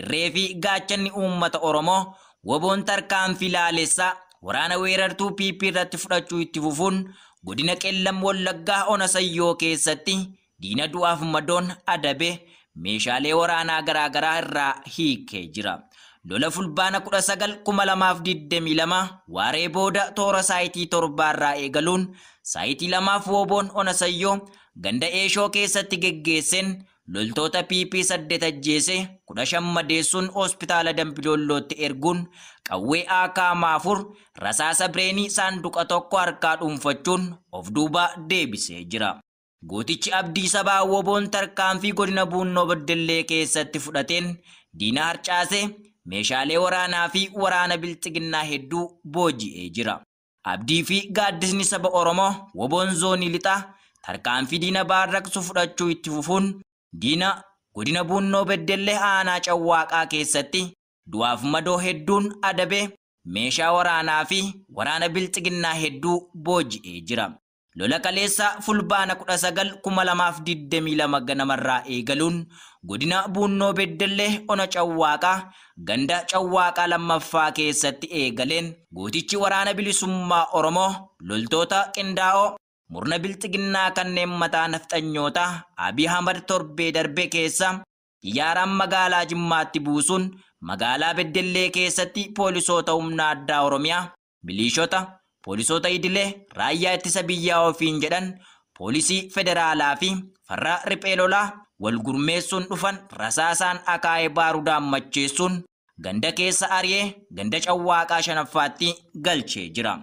Irree fi gaachanni uummata Oromoo WBOn tarkaanfii laalessaa waraana weerartuu PP irratti fudhachuu itti fufuun godina Qellam Wallaggaa Ona Sayyoo keessatti diina du'aaf madoon adabe meeshaalee waraanaa garaagaraa irraa hiikee jira. Lola Fulbaana 19,2022 waaree booda toora saayitii 7 irraa eegaluun saayitii 2 WBOn Ona Sayyoo ganda Eeshoo keessatti geggeesseen loltoota PP 8 ajjeese 15 madeessuun hospitaala Dambidollootti erguun qawwee AKM 4 rasaasa bireenii saanduqa tokko harkaa dhuunfachuun of duuba deebisee jira. Gootichi Abdii Sabaa WBOn tarkaanfii godina Buunnoo Beddellee keessatti fudhateen diina harcaase meeshaalee waraanaa fi waraana bilxiginnaa hedduu booji'ee jira. Abdii fi gaaddisni saba Oromoo WBOn zoonii lixaa tarkaanfii diina baarraqsu fudhachuu itti fufuun diina godina Buunnoo Beddellee aanaa Cawwaaqaa keessatti du'aaf madoo hedduun adabee meeshaa waraanaa fi waraana bilxiginnaa hedduu booji'ee jira. Lola kaleessa Fulbaana 19,2022 ganamarraa eegaluun godina Buunnoo Beddellee Ona Cawwaaqaa ganda Cawwaaqaa lammaffaa keessatti eegaleen gootichi waraana bilisummaa Oromoo loltoota qindaa'oo murna bilxiginnaa kanneen mataa nafxanyootaa Abiy Ahmad torbee darbe keessa xiyyaaraan magaalaa Jimmaatti buusuun magaalaa Beddellee keessatti poolisoota humna addaa Oromiyaa, miliishota, poolisoota idilee, raayyaa ittisa biyyaa ofiin jedhan, poolisii federaalaa fi farra riphee lolaa wal gurmeessuun dhufan rasaasaan akaa'ee baarudaan macheessuun ganda keessa ari'ee ganda Cawwaaqaa shanaffaatti galchee jira.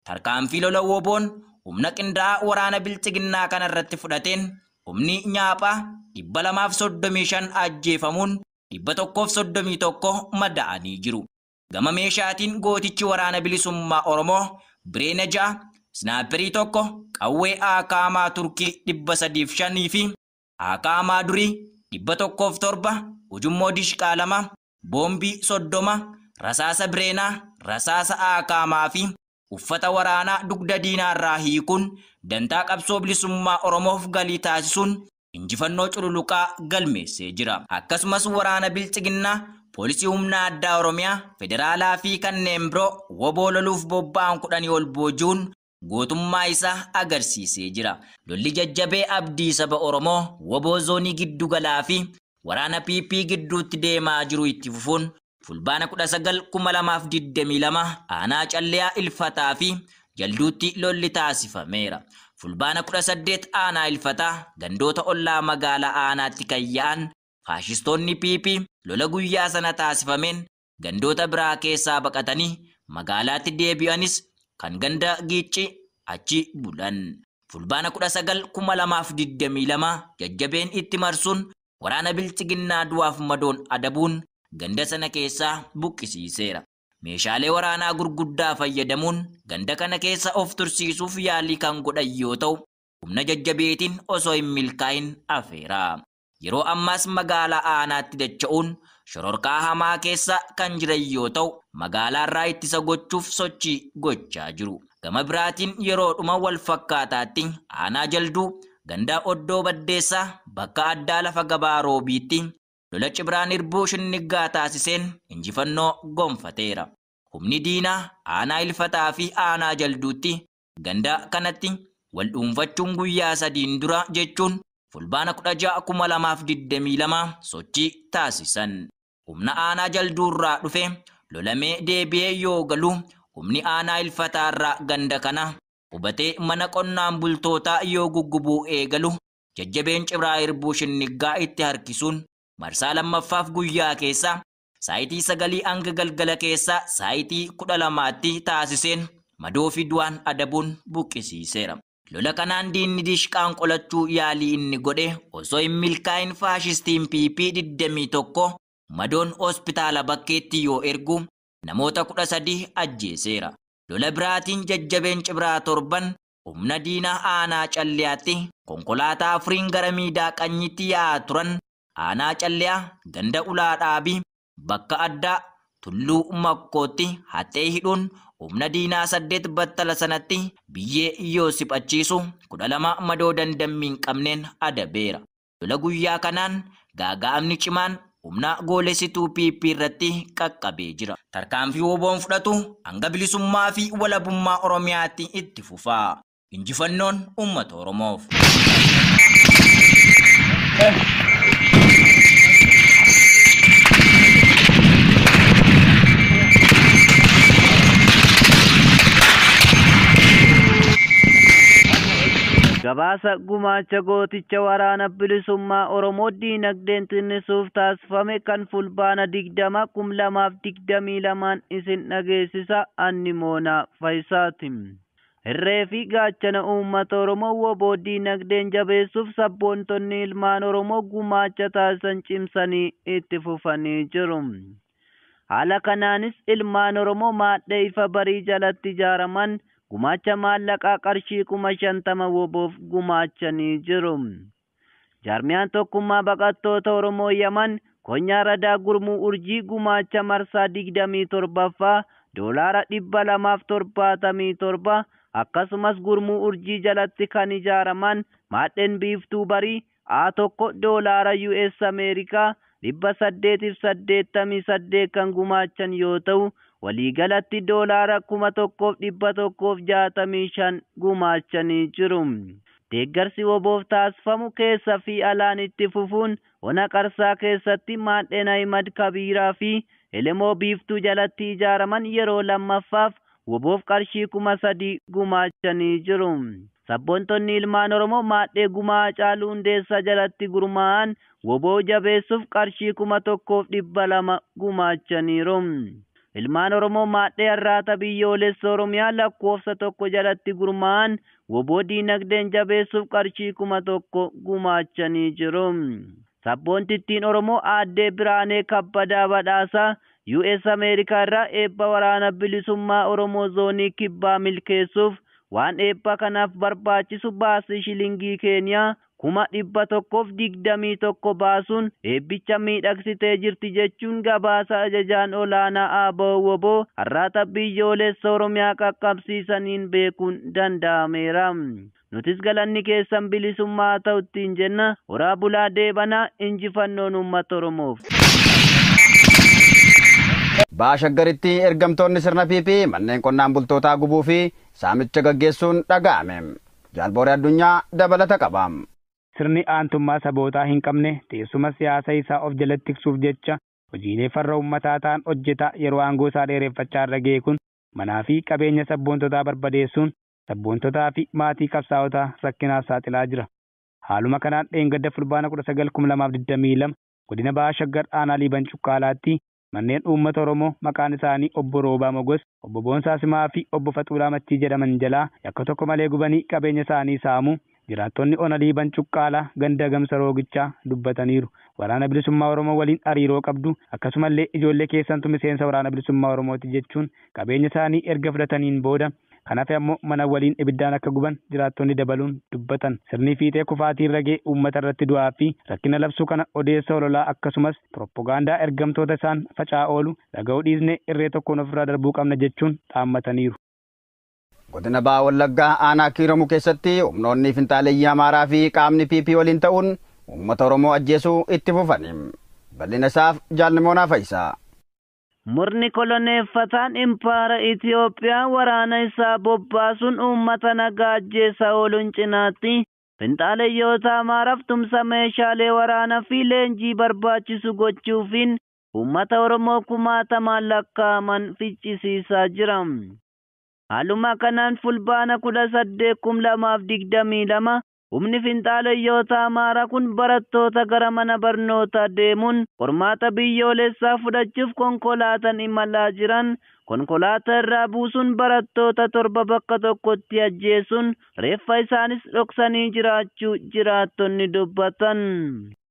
Tarkaanfii lola WBOn humna qindaa'aa waraana bilxiginnaa kanarratti fudhateen humni nyaaphaa 235 ajjeefamuun 131 madaa'anii jiru. Gama meeshaatiin gootichi waraana bilisummaa Oromoo Bireena 6, Snaaperii 1, qawwee AKM Turkii 305 fi AKM durii 107, ujummoo dishqaa 2, boombii 30, rasaasa Bireenaa, rasaasa AKM fi uffata waraanaa dugda diinaarraa hiikuun dantaa qabsoo bilisummaa Oromoof galii taasisuun injifannoo cululuqaa galmeessee jira. Akkasumas waraana bilxiginnaa, poolisii humna addaa Oromiyaa, federaalaa fi kanneen biroo WBO loluuf bobba'an 10 ol booji'uun gootummaa isaa agarsiisee jira. Lolli jajjabee abdii saba Oromoo WBO zoonii giddugalaa fi waraana PP gidduutti deemaa jiru itti fufuun Fulbaana 19,2022 aanaa Calleyaa Ilfataa fi Jalduutti lolli taasifameera. Fulbaana 18 aanaa Ilfataa gandoota ollaa magaalaa aanaatti kan yaa'an faashistoonni PP lola guyyaa sana taasifameen gandoota biraa keessaa baqatanii magaalaatti deebi'anis kan ganda Giicci achi bulan. Fulbaana 19,2022 jajjabeen itti marsuun waraana bilxiginnaa du'aaf madoon adabuun ganda sana keessaa buqqisiiseera. Meeshaalee waraanaa gurguddaa fayyadamuun ganda kana keessa of tursiisuuf yaalii kan godhan yoo ta'u, humna jajjabeetiin osoo hin milkaa'in afeera. Yeroo ammaas magaalaa aanaatti dacha'uun shororkaa hamaa keessa kan jiran yoo ta'u, magaalaarraa ittisa gochuuf sochii gochaa jiru. Gama biraatiin yeroodhuma wal fakkaataatti aanaa Jalduu ganda Oddoo Baddeessaa bakka addaa lafa gabaa Roobiitti lola Cibraan Hirbuu Shinniggaa taasiseen injifannoo gonfateera. Humni diinaa aanaa Ilfataa fi aanaa Jalduutti ganda kanatti wal dhuunfachuun guyyaa 3 dura jechuun Fulbaana 16,2022 sochii taasisan. Humna aanaa Jalduurraa dhufe lolamee deebi'ee yoo galu humni aanaa Ilfataarraa ganda kana hubatee mana qonnaan bultootaa yoo guggubuu eegalu jajjabeen Cibraa Hirbuu Shinniggaa itti harkisuun marsaa lammaffaaf guyyaa keessa saayitii 9 hanga galgala keessa saayitii 12tti taasiseen madoo fi du'aan adabuun buqqisiiseera. Lola kanaan diinni dishqaan qolachuu yaalii inni godhe osoo hin milkaa'in faashistiin PP 21 madoon hospitaala bakkeetti yoo ergu namoota 13 ajjeeseera. Lola biraatiin jajjabeen Cibraa 7 humna diinaa aanaa Calleyaatti konkolaataa 4 gara miidaa qanyitti yaa'aa turan aanaa Calleyaa ganda ulaa dhaabii bakka addaa tulluu makkootti haxee hidhuun humna diinaa 8 battala sanatti biyyee yoo siphachiisu 12 madoo dandammii hin qabneen adabeera. Lola guyyaa kanaan gaaga'amni cimaan humna goolessituu PP irratti qaqqabee jira. Tarkaanfii WBO'n fudhatu hanga bilisummaa fi walabummaa Oromiyaatti itti fufa. Injifannoon uummata Oromoof. Gabaasa gumaacha gooticha waraana bilisummaa Oromoo diinagdeen xinnisuuf taasifame kan Fulbaana 20 2022 isin dhageessisa anni Moonaa Faayisaati. Hirree fi gaachana uummata Oromoo WBO diinagdeen jabeessuuf sabboontonni ilmaan Oromoo gumaacha taasisan cimsanii itti fufanii jiru. Haala kanaanis ilmaan Oromoo maadhee ifa barii jalatti ijaaraman gumaacha maallaqaa qarshii 50,000 WBOf gumaachanii jiru. Jaarmiyaan tokkummaa baqattoota Oromoo Yaman Konyaa Radaa Gurmuu Urjii gumaacha marsaa 27ffaa $277 akkasumas Gurmuu Urjii jalatti kan ijaaraman maadheen biiftuu barii A1 doolaara US Ameerikaa 888 kan gumaachan yoo ta'u waliigalatti doolaara 1165 gumaachanii jiru. Deeggarsi WBOf taasifamu keessa fi alaan itti fufuun ona qarsaa keessatti maadheen Ahimad Kabiiraa fi Elemoo biiftuu jalatti ijaaraman yeroo lammaffaaf WBOf qarshii 3000 gumaachanii jiru. Sabboontonni ilmaan Oromoo maadhee gumaa Haacaaluu Hundeessaa jalatti gurmaa'an WBO jabeessuuf qarshii 1200 gumaachaniiru. Ilmaan Oromoo maadhee Arraata Biyyoolessa Oromiyaa lakkoofsa 1 jalatti gurmaa'an WBO diinagdeen jabeessuuf qarshii 1000 gumaachanii jiru. Sabboontittiin Oromoo Aaddee Biraanee Kabbadaa Badhaasaa US Ameerikaa irraa eebba waraana bilisummaa Oromoo zoonii kibbaa milkeessuuf waan eebba kanaaf barbaachisu baasii shilingii Keeniyaa 121,000 baasuun eebbicha miidhagsitee jirti jechuun gabaasa ajajaan olaanaa ABO WBO Arraata Biyyoolessa Oromiyaa qaqqabsiisaniin beekuun danda'ameera. Nutis galanni keessan bilisummaa ta'u ittiin jenna. Horaa bulaa deebanaa injifannoon uummata Oromoof. Ba'a Shaggaritti ergamtoonni sirna PP manneen qonnaan bultootaa gubuu fi saamicha gaggeessuun dhaga'ame. Jaalbooree Addunyaa dabalata qaba. Sirni aantummaa sabootaa hin qabne teessuma siyaasa isaa of jalatti tiksuuf jecha hojiilee farra uummataa ta'an hojjeta yeroo aangoo isaa dheereffachaa irra ga'e kun manaa fi qabeenya sabboontotaa barbadeessuun sabboontotaa fi maatii qabsaa'otaa rakkinaaf saaxilaa jira. Haaluma kanaan dheengadda Fulbaana 19 2022 godina Ba'a Shaggar aanaa Liiban Cuqqaalaatti manneen uummata Oromoo maqaan isaanii Obbo Roobaa Mogos, Obbo Boonsaa Simaa fi Obbo Faxuulaa Machii jedhaman jalaa yakka tokko malee gubanii qabeenya isaanii saamu jiraattonni ona Liiban Cuqqaalaa ganda Gamsa Roogichaa dubbataniiru. Waraana bilisummaa Oromoo waliin hariiroo qabdu akkasumallee ijoollee keessantu miseensa waraana bilisummaa Oromooti jechuun qabeenya isaanii erga fudhataniin booda kanaaf ammoo mana waliin ibiddaan akka guban jiraattonni dabaluun dubbatan. Sirni fiixee kufaatii irra ga'e uummata irratti du'aa fi rakkina labsuu kana odeessa ololaa akkasumas pirooppogaandaa ergamtoota isaan faca'aa oolu dhaga'uu dhiisnee irree tokkoon ofirraa darbuu qabna jechuun dhaammataniiru. Godina Ba'a Wallaggaa aanaa Kiiramuu keessatti humnoonni finxaaleeyyii Amaaraa fi qaamni PP waliin ta'uun uummata Oromoo ajjeesuu itti fufani. Bal'ina isaaf Jaalnimoonaa Faayisaa. Murni koloneeffataan impaara Itiyoophiyaa waraana isaa bobbaasuun uummata nagaa ajjeesaa ooluun cinaatti finxaaleyyoota Amaaraaf tumsa meeshaalee waraanaa fi leenjii barbaachisu gochuufiin uummata Oromoo kumaatamaan lakkaa'aman ficcisiisaa jira. Haaluma kanaan Fulbaana 18 2022 humni finxaaleyyoota Amaaraa kun barattoota gara mana barnootaa deemuun qormaata biyyoolessaa fudhachuuf konkolaataan imalaa jiran konkolaataa irraa buusuun barattoota 7 bakka tokkotti ajjeesuun reeffa isaanis dhoksanii jiraachuu jiraattonni dubbatan.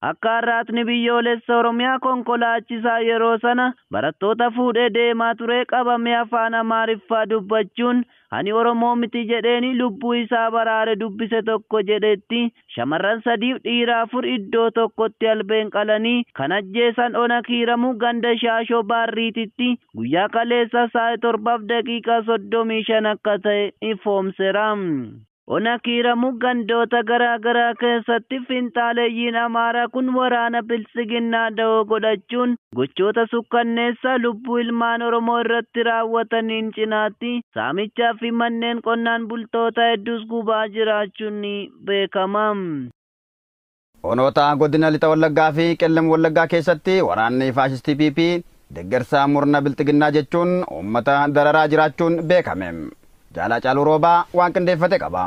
Akka Arraatni Biyyoolessa Oromiyaa konkolaachisaa yeroo sana barattoota fuudhee deemaa ture qabamee afaan Amaariffaa dubbachuun ani Oromoo miti jedheeni lubbuu isaa baraare dubbise tokko jedhetti shamarran 3 dhiira 4 iddoo tokkotti albeen qalanii kan ajjeesan ona Kiiramuu ganda Shaashoo Baarriititti guyyaa kaleessa sa'a 7:35 akka ta'e ifoomseera. Ona Kiiramuu gandoota garaa garaa keessatti finxaaleeyyiin Amaaraa kun waraana biltsiginnaa da'oo godhachuun gochoota sukkanneessaa lubbuu ilmaan Oromoo irratti raawwataniin cinaatti saamichaa fi manneen qonnaan bultoota hedduus gubaa jiraachuun ni beekama. Onoota godina lixa Wallaggaa fi Qellem Wallaggaa keessatti waraanni faashistii PP deeggarsa murna bilxiginnaa jechuun uummata dararaa jiraachuun beekame. Jaalaa Caaluu Roobaa waan qindeeffate qaba.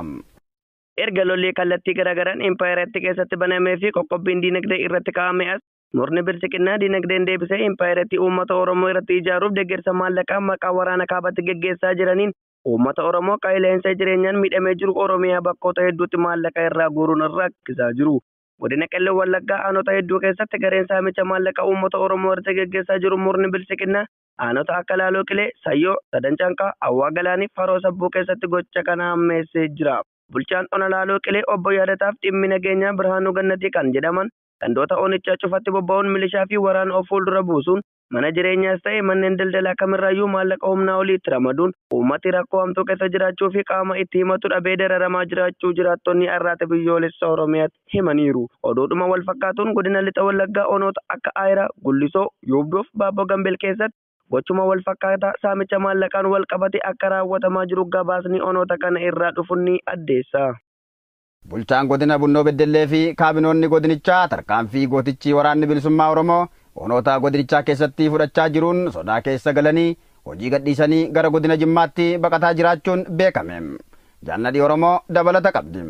Erga lolli kallattii garaagaraan impaayiraatti keessatti banamee fi qoqqobbiin diinagdee irratti kaa'ame as murni bilxiginnaa diinagdeen deebisee impaayiraatti uummata Oromoo irratti ijaaruuf deeggarsa maallaqaa maqaa waraana kaabatti geggeessaa jiraniin uummata Oromoo qaala'insa jireenyaan miidhamee jiru Oromiyaa bakkoota hedduutti maallaqa irraa guuruun rakkisaa jiru. Godina Qellem Wallaggaa aanota hedduu keessatti gareen saamicha maallaqa uummata Oromoo irratti geggeessaa jiru murni bilxiginnaa aanota akka Laaloo Qilee, Sayyoo, Sadan Canqaa, Awwaa Galaanii fi Haroo Sabbuu keessatti gocha kana hammeessee jira. Bulchaan ona Laaloo Qilee obbo Yaadataaf dhimmi nageenyaa Birhaanuu Gannatii kan jedhaman gandoota onichaa cufatti bobba'uun milishaa fi waraana of fuuldura buusuun mana jireenyaas ta'e manneen daldalaa kamirraayyuu maallaqa humnaa oliitti ramaduun uummati rakkoo hamtuu keessa jiraachuu fi qaama itti himatu dhabee dararamaa jiraachuu jiraattonni Arraata Biyyoolessa Oromiyaatti himaniiru. Oduudhuma wal fakkaatuun godina lixa Wallaggaa onoota akka Aayiraa, Gullisoo, Yuubdoof Baabboo Gambeel keessatti gochuma wal fakkaataa saamicha maallaqaan wal qabate akka raawwatamaa jiru gabaasni onoota kana irraa dhufu ni addeessa. Bulchaan godina Bunnoo Beddellee fi kaabinoonni godinichaa tarkaanfii gootichi waraanni bilisummaa Oromoo onoota godinichaa keessatti fudhachaa jiruun sodaa keessa galanii hojii gadhiisanii gara godina Jimmaatti baqataa jiraachuun beekame. Jaalladhi Oromoo dabalata qabdi.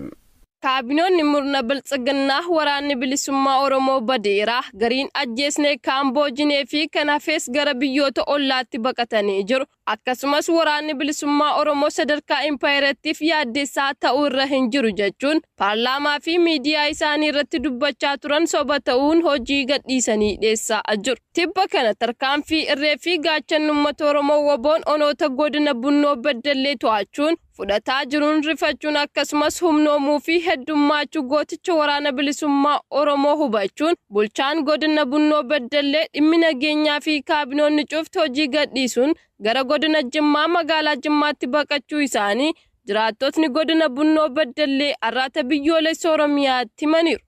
Kaabinoonni murna biltsiginnaa waraanni bilisummaa Oromoo badeera gariin ajjeesnee kaan boojinee fi kan hafees gara biyyoota ollaatti baqatanii jiru. Akkasumas waraanni bilisummaa Oromoo sadarkaa impaayiraattiif yaaddeessaa ta'uu irra hin jiru jechuun paarlaamaa fi miidiyaa isaanii irratti dubbachaa turan soba ta'uun hojii gadhiisanii dhiyeessaa jiru. Tibba kana tarkaanfii irree fi gaachanni uummata Oromoo woboon onoota godina Bunnoo Beddellee to'achuun fudhataa jiruun rifachuun akkasumas humnoomuu fi heddummaachuu gooticha waraana bilisummaa Oromoo hubachuun bulchaan godina Bunnoo Beddellee dhimmi nageenyaa fi kaabinoonni cufti hojii gadhiisuun gara godina Jimmaa magaalaa Jimmaatti baqachuu isaanii jiraattotni godina Bunnoo Beddellee Arraata Biyyoolessa Oromiyaatti himaniiru.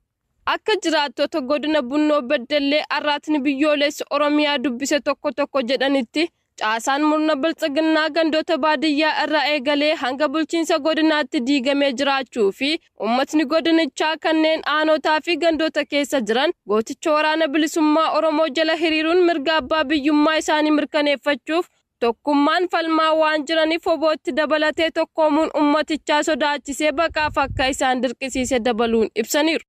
Akka jiraattota godina Bunnoo Beddellee Arraatni Biyyoolessa Oromiyaa dubbise tokko tokko jedhanitti caasaan murna biltsiginnaa gandoota baadiyyaa irraa eegalee hanga bulchiinsa godinaatti diigamee jiraachuu fi uummatni godinichaa kanneen aanotaa fi gandoota keessa jiran gooticha waraana bilisummaa Oromoo jala hiriiruun mirga abbaa biyyummaa isaanii mirkaneeffachuuf tokkummaan falmaa waan jiraniif hobootti dabalatee tokkoomuun uummatichaa sodaachisee baqaaf akka isaan dirqisiise dabaluun ibsaniiru.